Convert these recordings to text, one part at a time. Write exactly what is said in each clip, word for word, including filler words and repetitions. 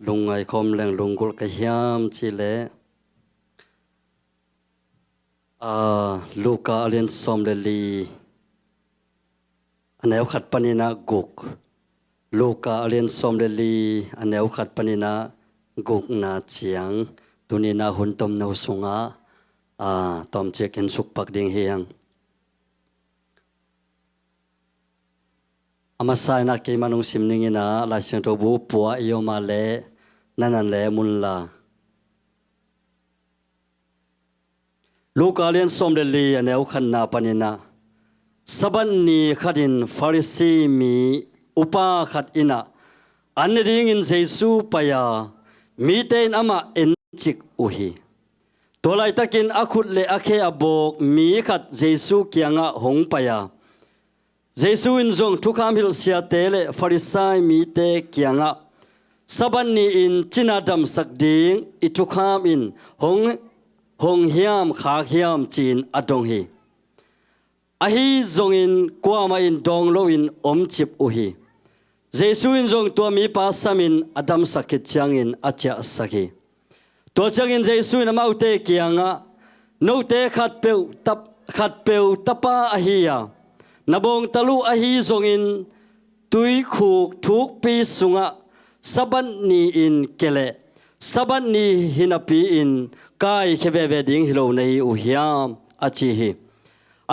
Lungngai khawm leng lunggulh ka hiam cih leh, aa, Luka a lian sawm le li, a neu khat panin ah guk. Luka a lian sawm le li, a neu khat panin ah gukna ciang, tuni-in ah hun tomno sungah, aa, tawmcik en suk pak ding hi hang. A masa-in ah keimah hong sim ning in ah, Lai Siangtho bu pua i om a leh, na nan leh mun la. Luka lian sawm le li, a neu khatna panin ah, Sabbath ni khatin Farisi mi upa khat in ah an ne dingin Jesu pai a, mite in amah encik uh hi. Tua laitakin a khut le a khe a bawk mi khat Jesu kiangah hong pai a, Jesu in zong thukham hilh siate le Farisai mite kiangah, Sabbath ni-in cina damsak ding i thukham in hong, hong hiam khak hiam, ci-in a dong hi. Ahi zongin kuamah in dawng loin omcip uh hi. Jesu in zong tua mipa samin a damsak khit ciangin a ciahsak hi. Tua ciangin Jesu in amaute kiangah, note khatpeuh tap-, khatpeuh tapa ahi a, na bawngtal uh ahi zongin tuikhuk thukpi sungah Sabbath ni-in ke leh Sabbath ni hi napi-in kaikhia veve ding hi lo na hi uh hiam, a ci hi.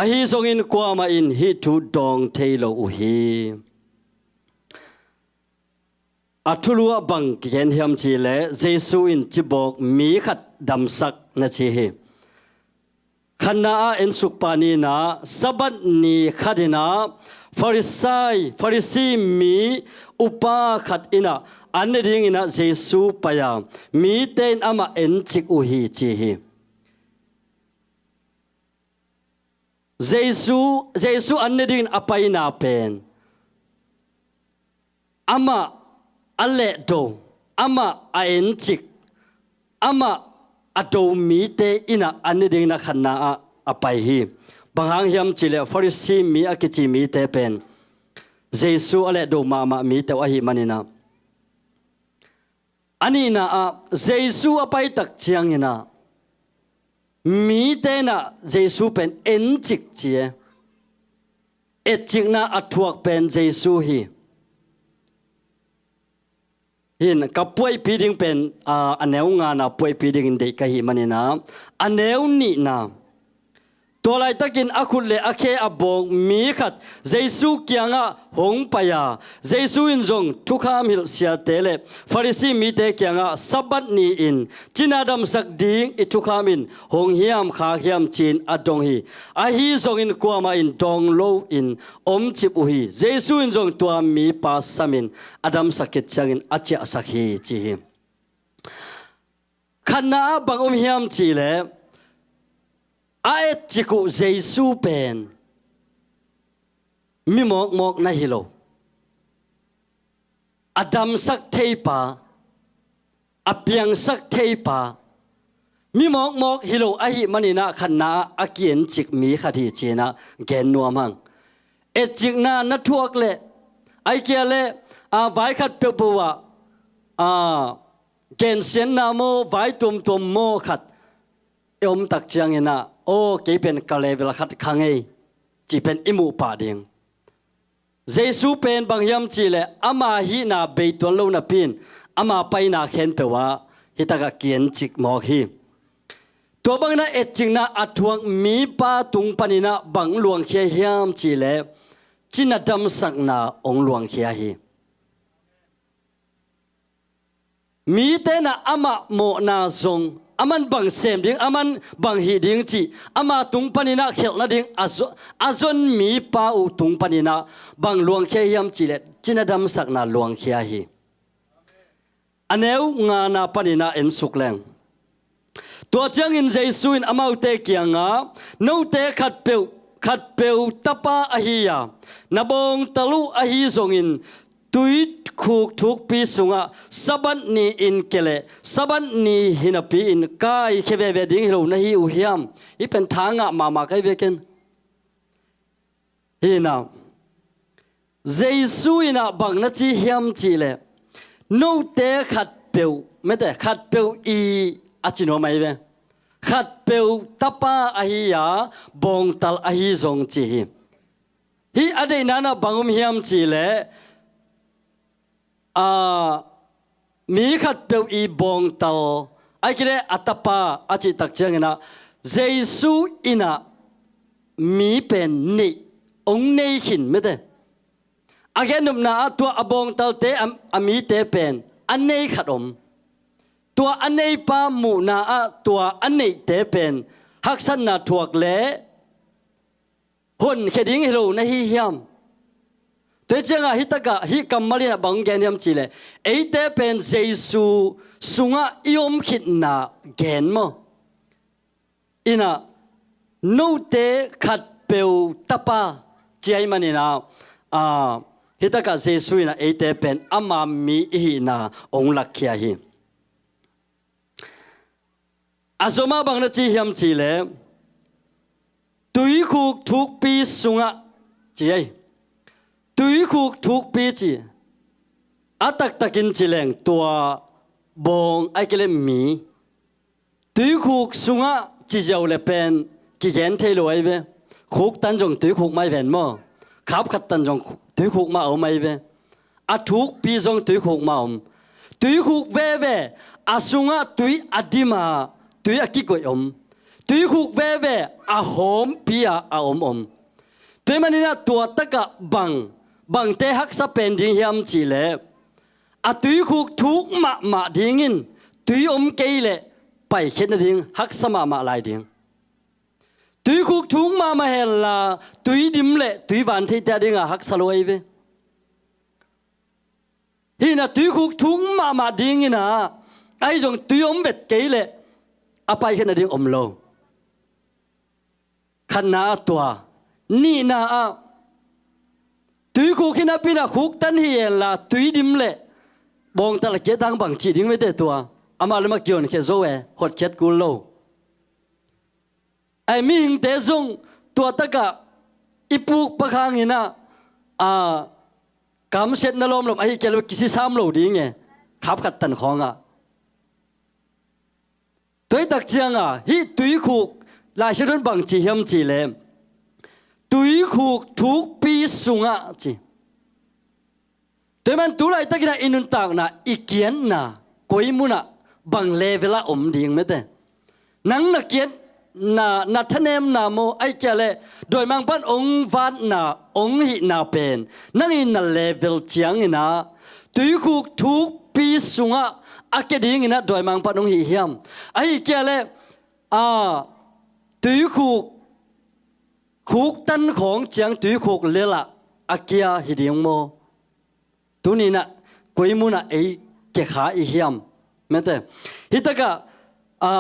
Ahi zongin kuamah in hih thu dawng thei lo uh hi. A thulu ah bang kigen hiam cih leh, Jesu in cibawk mi khat damsak na ci hi. Khatna ah ensuk pah ni in ah, Sabbath ni khat in ah Farisai, Farisi mi upa khat in ah an ne dingin ah Jesu pai a, mite in amah encik uh hi, ci hi. Jesu, Jesu an ne dingin a paina pen, amah a lehdo, amah a encik, amah a do mite in ah an ne dingin ah khatna ah a pai hi. Bang hang hiam cih leh Farisi mi a kici mite pen Jesu a lehdo mahmah mite uh ahih manin ah. A nihna ah, Jesu a pai tak ciangin ah, mite in ah Jesu pen encik ci e. Etcikna a thuak pen Jesu hi. Hin ka puaihpi ding pen, aa, a neu ngana puaihpi dingin deih ka hih manin ah, a neu nihna, tua laitakin a khut le a khe a bawk mi khat Jesu kiangah hong pai a, Jesu in zong thukham hilh siate le Farisi mite kiangah, Sabbath ni-in cina damsak ding i thukham in hong hiam khak hiam, ci-in a dong hi. Ahi zongin kuamah in dawng loin omcip uh hi. Jesu in zong tua mipa samin a damsak khit ciangin a ciahsak hi, ci hi. Khatna ah bang om hiam cih leh, a etcik uh Jesu pen mi mawkmawk na hi lo. A damsak theipa, a piangsak theipa, mi mawkmawk hi lo ahih manin ah khatna ah a kiencik mi khat hi, ci-in ah gen nuam hang. Etcikna na thuak leh, ahih kei leh, aa, vai khat peuhpeuh ah, aa, gensiatna maw, vai tuamtuam maw khat i om tak ciangin ah, aw, kei pen ka level khat kha ngei, cih pen i muh pah ding. Jesu pen bang hiam cih leh, ama hihna bei tuan lo napi-in, ama paina khempeuh ah hih takah kiencik mawk hi. Tua bangin ah etcikna a thuak mipa tung panin ah bang luangkhia hiam cih leh, cina damsakna hong luangkhia hi. Mite in ah amah mawhna zong, aman bang sem ding, aman bang hih ding cih, ama tung panin ah khelh nading a zo-, a zon mipa uh tung panin ah bang luangkhia hiam cih leh, cina damsakna luangkhia hi. A neu ngana panin ah ensuk leng. Tua ciangin Jesu in amaute kiangah, note khatpeuh, khatpeuh tapa ahi a, na bawngtal uh ahi zongin tuikhuk thukpi sungah Sabbath ni-in ke leh Sabbath ni hi napi-in kaikhia veve ding hi lo na hi uh hiam? Hih pen tha ngah mahmah ka hi ve ken. Hi in ah, Jesu in ah bang na ci hiam cih leh, note khat peuh, mete, khatpeuh i a ci nuam ahi ve. Khatpeuh tapa ahi a, bawngtal ahi zong ci hi. Hih a deihna na bang om hiam cih leh, a, mi khatpeuh i bawngtal, ahih kei leh a tapa a cih tak ciangin ah, Jesu in ah mi pen neih, hong nei khin, mete. A gennopna ah tua a bawngtalte a, a mite pen a nei khat om. Tua a neipa muhna ah tua a neihte pen haksatna thuak leh honkhia ding hi lo na hi hiam? Tua hi ciangah hih takah hih kammal in ah bang gen hiam cih leh, eite pen Jesu sungah i om khitna gen maw? In ah note khatpeuh tapa ci ahih manin ah, a, hih takah Jesu in ah eite pen ama mi i hihna hong lakkhia hi. A zom ah bang na ci hiam cih leh, tuikhuk thukpi sungah ci ei. Tuikhuk thukpi ci. A taktakin ci leng tua bawng ahih kei leh mi. Tuikhuk sungah ci ziau leh pen kigen thei lo ahi ve. Khuktan zong tuikhuk mah hi ven maw? Khapkhat tan zong tuikhuk mah a om ahi ve. A thukpi zong tuikhuk mah om. Tuikhuk veve a sungah tui a dim a, tui a kikoih om. Tuikhuk veve a hawmpi a, a om om. Tua ahih manin ah tua takah bang, bangte haksa pen ding hiam cih leh, a tuikhuk thuk mahmah dingin tui om kei leh paikhiat nading haksa mahmah lai ding. Tuikhuk thuk mahmah henla tui dim leh tui van theite a dingah haksa lo ahi ve. Hih in ah tuikhuk thuk mahmah dingin ah, ahi zong tui om vet kei leh a paikhiat nading om lo. Khatna ah tua, nihna ah tuikhuk hi napi in ah khuktan hi henla tui dim leh bawngtal a kiat hang bang ci ding, mete, tua amah le amah kihonkhia zo e, hotkhiat kul lo. Ahi, mihingte zong tua takah i puk pak hangin ah, a, kamsiatna lawmlawm ahih kei leh kisisam lo ding e, khapkhat tan khawngah. Tua hi tak ciangah hih tuikhuk, Lai Siangtho in bang ci hiam cih leh, tuikhuk thukpi sungah ci. Tua ahih man tu laitakin ah i nuntakna, i kiatna koi munah, bang level ah om ding, mete. Nang na kiatna, na thanemna maw, ahih kei leh dawimangpa'n hong vatna, hong hihna pen nang i na level ciangin ah tuikhuk thukpi sungah a kia dingin ah dawimangpa'n hong hih hiam? Ahih kei leh, a, tuikhuk, khuktan khawng ciang tuikhuk lel ah a kia hi ding maw? Tuni in ah koi munah ei kia kha i hiam, mete? Hih takah, a,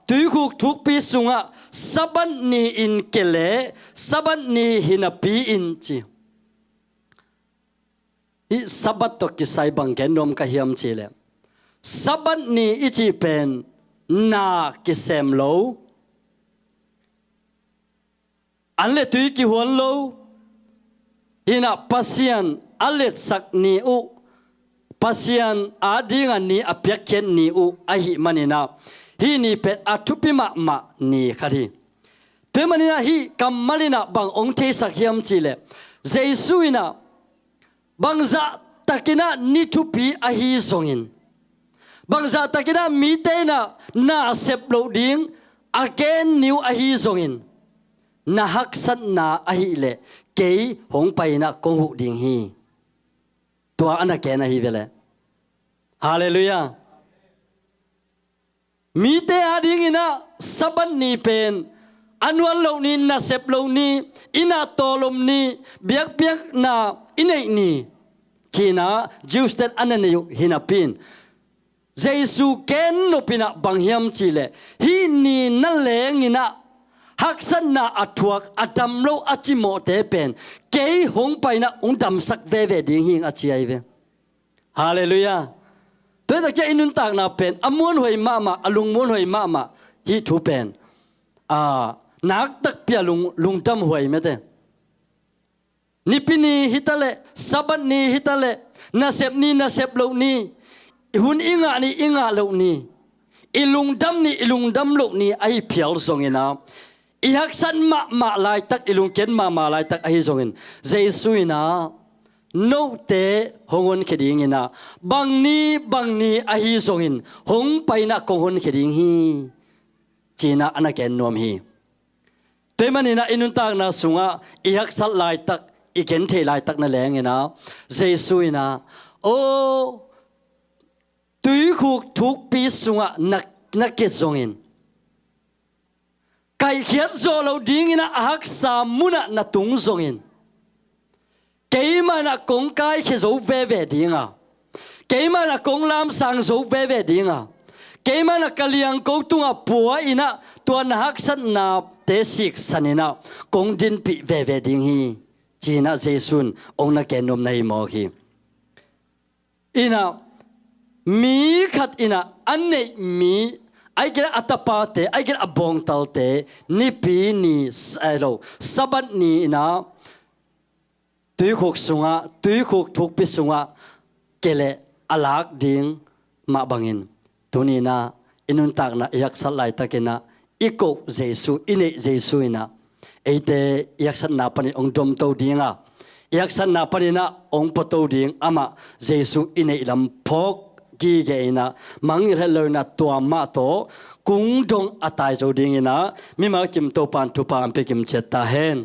tuikhuk thukpi sungah Sabbath ni-in kia leh Sabbath ni hi napi-in ci. Hih Sabbath tawh kisai bang gen nuam ka hiam cih leh, Sabbath ni i cih pen na kisem lo, an le tui kihuan lo, hih in ah Pasian a letsak ni uh, Pasian adingah ni a piakkhiat ni uh ahih manin ah, hih ni pen a thupi mahmah ni khat hi. Tua ahih manin ah hih kammal in ah bang hong theisak hiam cih leh, Jesu in ah bangzah takin ah ni thupi ahi zongin, bangzah takin ah mite in ah na sep loh ding a gen ni uh ahi zongin, na haksatna ahih leh kei hong pai in ah kong huh ding hi. Tua a na gen ahi ve leh. Halleluiah. Mite adingin ah Sabbath ni pen a nuam loh ni, nasep loh ni, i na tawlom ni, biakpiakna i neih ni ci-in ah Jews ten a na nei uh hi napi-in, Jesu gen nop in ah bang hiam cih leh, hih ni naleng in ah haksatna a thuak, a dam lo a cimawhte pen kei hong pai in ah hong damsak veve ding hi ing a ci ahi ve. Halleluiah. Tua hi tak ciang i nuntakna pen a muanhuai mahmah, a lungmuanhuai mahmah hih thu pen, a, nak takpi a lung, lungdamhuai, mete. Nipi ni hi ta leh, Sabbath ni hi ta leh, nasep ni, nasep loh ni, i hun i ngah ni, i ngah loh ni, i lungdam ni, i lungdam loh ni ahi phial zongin ah, i haksat mahmah laitak, i lungkiat mahmah laitak ahi zongin, Jesu in ah, note hong honkhia dingin ah, bang ni bang ni ahi zongin hong pai in ah kong honkhia ding hi, ci-in ah a na gen nuam hi. Tua ahih manin ah i nuntakna sungah i haksat laitak, i gentheih laitak na lengin ah, Jesu in ah, aw, tuikhuk thukpi sungah na, na ke zongin, kaihkhiat zawh loh dingin ah a haksa munah na tung zongin, keimah in ah kong kaikhia zo veve ding a, keimah in ah kong lamsang zo veve ding a, keimah in ah ka liangko tungah pua in ah tua na haksatnate siksan in ah kong dinpih veve ding hi, ci-in ah Jesu in hong na gen nuam na hi mawk hi. In ah, mi khat in ah a neih mi, ahih kei leh a tapate, ahih kei leh a bawngtalte, Nipi ni, s-, eh, lo, Sabbath ni in ah tuikhuk sungah, tuikhuk thukpi sungah ke leh a lak ding mah bangin, tuni-in ah i nuntakna i haksat laitakin ah i koh Jesu, i neih Jesu in ah eite i haksatna panin hong domto ding a, i haksatna panin ah hong puato ding, amah Jesu i neih lam phawk gige in ah, mangngilh het lo in ah tua mah tawh kung dong a tai zo dingin ah, mimal kim Topa'n thupha hong pia kim ciat ta hen.